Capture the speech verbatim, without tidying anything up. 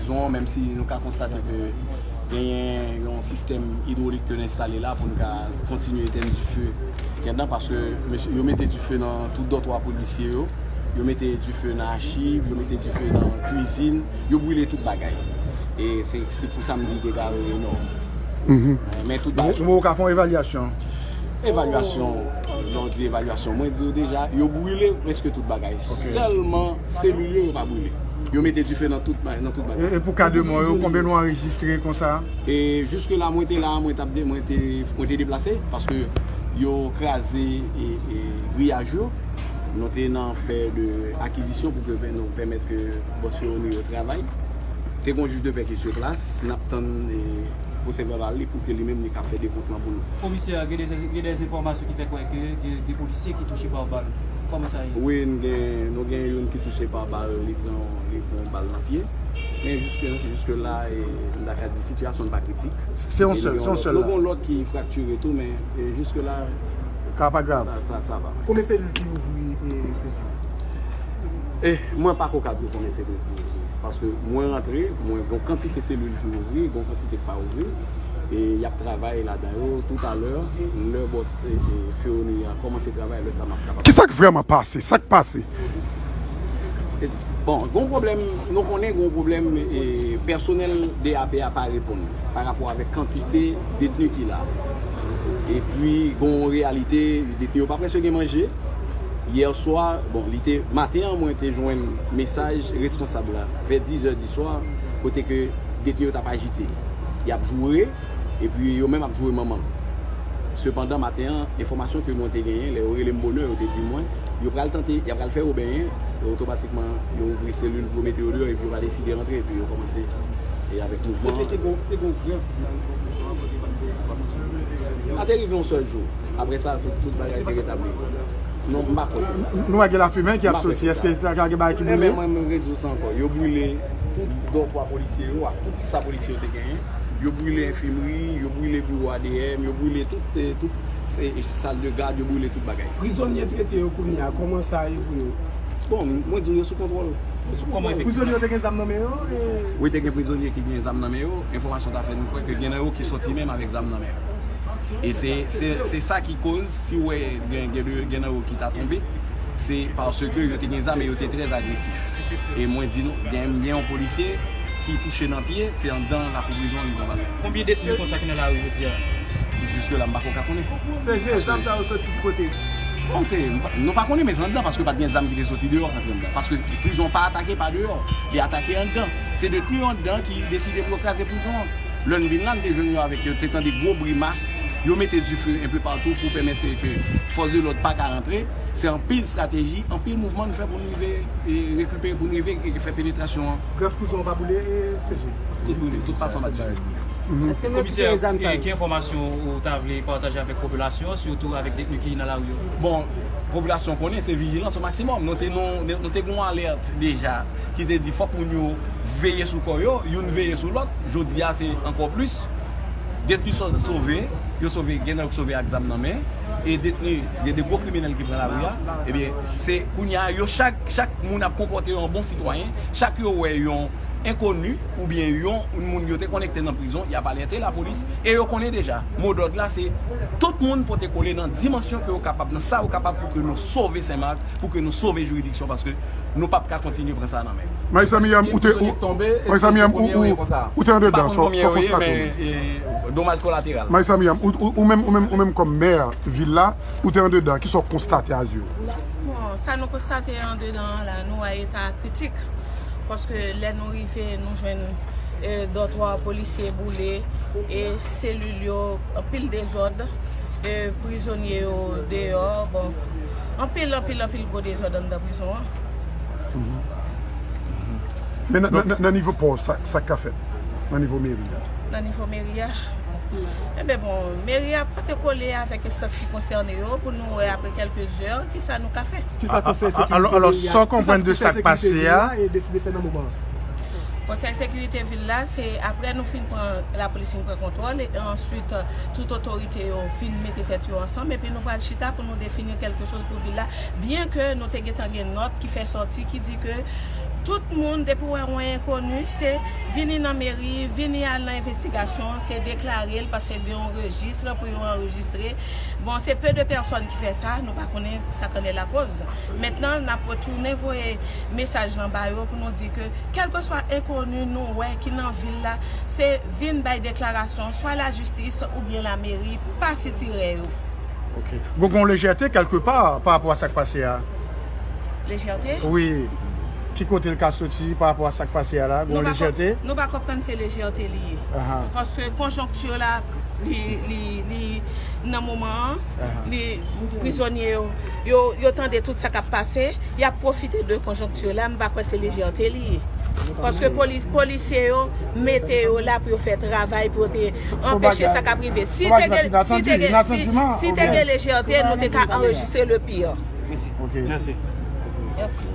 Prizon an, menm si nou ka konstate ke genyen yon sistèm idwolik ke n enstale la pou n ka kontinye etèn dife ki anndan, paske mesye, yo mete dife nan tout dòtwa polisye yo, yo mete dife nan achiv, yo mete dife nan kwizin, yo brile tout bagay. E se, se pou sa m di dega yo enòm. Men tout bagay. Ou, ou ka fè yon evalyasyon? Evalyasyon, lè w di evalyasyon, mwen di w deja, yo brile prèske tout bagay. Sèlman selil yo, yo pa brile. Yo mete dife nan tout, nan tout bagay. E, e pou ka de mò yo, konbyen nou anrejistre konsa? E jiske la, mwen te la, mwen t ap de, mwen te, mwen te deplase, paske yo kraze e, e griyaj yo. Nou te nan fè de akizisyon pou ke nou pèmèt ke bòs Feroni yo travay. Te gon jij de pè ki sou plas, n ap tann e, pwosè vèbal li pou ke li menm li ka fè dekontman pou nou. Komisè, gen de, gen de enfòmasyon ki fè kwè ke gen de polisye ki touche pa bal. Kòman sa ye? Wi, n gen, nou gen youn ki touche pa bal, li pran, li pran bal nan pye. Men jiske, jiske la, e, m ta ka di sitiyasyon n pa kritik. Se yon sèl, se yon sèl la. Nou gen lòt ki fraktire tou, men e, jiske la, ka pa grav. Sa, sa, sa va. Konbyen selil ki ouvri e, C J? E, mwen pa ko ka di w konbyen selil ki ouvri. Paske mwen rantre, mwen gon kantite selil ki ouvri, gon kantite k pa ouvri. E y ap travay ladan yo. Toutalè, lè bòs e, e, Feroni a kòmanse travay, lè sa m ap kapab. Kisa k vrèman pase? Sa k pase? E, bon, gon pwoblèm, nou konnen gon pwoblèm e, pèsonèl D A P a pa reponn pa rapò avèk kantite detni ki la. Epi, gon reyalite, detni yo pa prèske gen manje. Yè swa, bon, li te, maten an, mwen te jwenn mesaj responsab la vè dizè di swa, kote ke detni yo t ap ajite. Y ap joure, epi yo menm ap joure manman. Sepandan, maten an, enfòmasyon ke mwen te genyen, lè yo rele m bonè, yo te di mwen, yo pral tante, y ap pral fè yo benyen, e otomatikman, yo ouvri selil pou yo mete yo deyò, epi yo pa deside rantre, epi yo kòmanse e avèk mouvman. Se te, te gon, te gon grèv nan prizon an, kote pa t gen ti pa prizon. A te rive yon sèl jou. Apre sa, tout, tout bagay te retabli. Non, m pa kwè se sa. Nou wè gen lafimen ki ap soti. Èske ta ka gen bagay ki brile? Ebyen, mwen, mwen redi w sa ankò. Yo brile tout dòtwa polisye yo ak tout sa polisye yo te genyen. Yo brile enfimri, yo brile biwo A D M, yo brile tout, eh, tout, eh, sal de gad, yo brile tout bagay. Prizonye trete yo kounye a, kòman sa ye pou yo? Bon, mwen di w, yo sou kontwòl. Yo sou kontwòl. Kòman efektivman? Prizonye yo te gen zam nan men yo? Wi, te gen prizonye ki gen zam nan men yo. Enfòmasyon ta fè nou kwè ke gen nan yo ki soti menm avèk zam nan men yo. E se, se, se sa ki koz, si w wè gen, gen de, gen nan yo ki ta tonbe, se paske yo te gen zam e yo te trè agresif. E mwen di nou, gen, gen yon polisye ki touche nan pye, se anndan lakou prizon an li pran bal. Konbyen detni konsa ki nan lari jodi a? Jiske la, m pa ko ka konnen. Paske zam sa yo soti ki kote? Bon, se, nou pa konnen, men se anndan, paske pa t gen zam ki te soti deyò k antre anndan. Paske prizon pa atake pa deyò, li atake anndan. Se detni yo anndan ki deside pou yo kraze prizon an. Lè n vin la, n te jwenn yo avèk, yo te tande gwo bri mas, yo mete dife enpe patou pou pèmèt ke fòs de lòd pa ka rantre. Se anpil estrateji, anpil mouvman n fè pou n rive, e, rekipere, pou n rive, e, fè penetrasyon an. Grèf prizon an pa boule, e, C J? Tout boule, tout pase anba dife. Komisè, ki, ki enfòmasyon ou ta vle pataje avèk popilasyon an, sitou avèk detni ki nan lari yo? Bon, popilasyon konnen se vijilans o maksimòm. Nou te, nou, nou te gen yon alèt deja ki te di fòk moun yo veye sou kò yo, youn veye sou lòt. Jodi a, se ankò plis. Detni so-, sove, yo sove, gen nan yo k sove ak zam nan men. E detni, gen de gwo kriminèl ki pran lari a. Ebyen, se kounye a, yo chak, chak moun ap konpòte yo an bon sitwayen. Chak yo wè yon enkoni oubyen yon moun yo te konekte nan prizon, y ap alète lapolis. E yo konnen deja, modòd la, se tout moun pote kole nan dimansyon ke yo kapab, nan sa yo kapab pou ke nou sove Senmak, pou ke nou sove jiridiksyon, paske nou p ap ka kontinye pran sa nan men. Mayisa Miyam, ou te, ou, Mayisa Miyam, ou, ou, ou te andedan, sa w konstate? Domaj kolateral. Mayisa Miyam, ou, ou, ou menm, ou menm, ou menm kòm mè vil la, ou te andedan, kisa w konstate a zye w? Bon, sa nou konstate andedan an la, nou wè eta kritik. Paske lè nou rive, nou jwenn, e, dòtwa polisye boule, e selil yo, anpil dezòd, e prizonye yo deyò. Bon, anpil, anpil, anpil gwo dezòd anndan prizon an. Men nan, nan, nan, nan nivo pa w, sa, sa k ka fèt? Nan nivo meri a? Nan nivo meri a? Enben bon, meri a pote kole avèk enstans ki konsène yo pou nou wè apre kèlke zè kisa nou ka fè. Kisa konsèy sekirite peyi a, kisa konsèy sekirite vil la e deside fè nan moman an? Konsèy sekirite vil la, se apre nou fin pran, lapolis fin pran kontwòl, e answit tout otorite yo fin mete tèt yo ansanm, epi nou pral chita pou nou defini kèlke choz pou vil la, byen ke nou te gentan gen nòt ki fè sòti ki di ke Tout moun, depi w wè yon enkoni, se vini nan meri, vini al nan envestigasyon, se deklare l, paske gen yon rejis pou yo anrejistre. Bon, se pe de pèsòn ki fè sa, nou pa konnen sa k annè lakoz. Mentnan, n ap retounen voye mesaj lan ba yo pou nou di ke kèlkeswa enkoni nou wè ki nan vil la, se vin bay deklarasyon, swa lajistis oubyen lameri, pa sitirè yo. Ok. Gon, gon lejète kèlkepa pa rapò a sa k pase a. Lejète? Wi. Ki kote l ka soti pa rapò a sa k pase a la? Gon lejète? Nou pa konprann se lejète li ye. Paske konjonkti la, li, li, li nan moman an, li, prizonye yo, yo, yo tande tout sa k ap pase, y ap pwofite de konjonkti la, m pa kwè se lejète li ye. Paske polis, polisye yo mete yo la pou yo fè travay, pou yo te anpeche sa k ap rive. Si te gen, si te gen, si, si te gen lejète, nou te ka anrejistre le pire. Mèsi. Mèsi. Mèsi.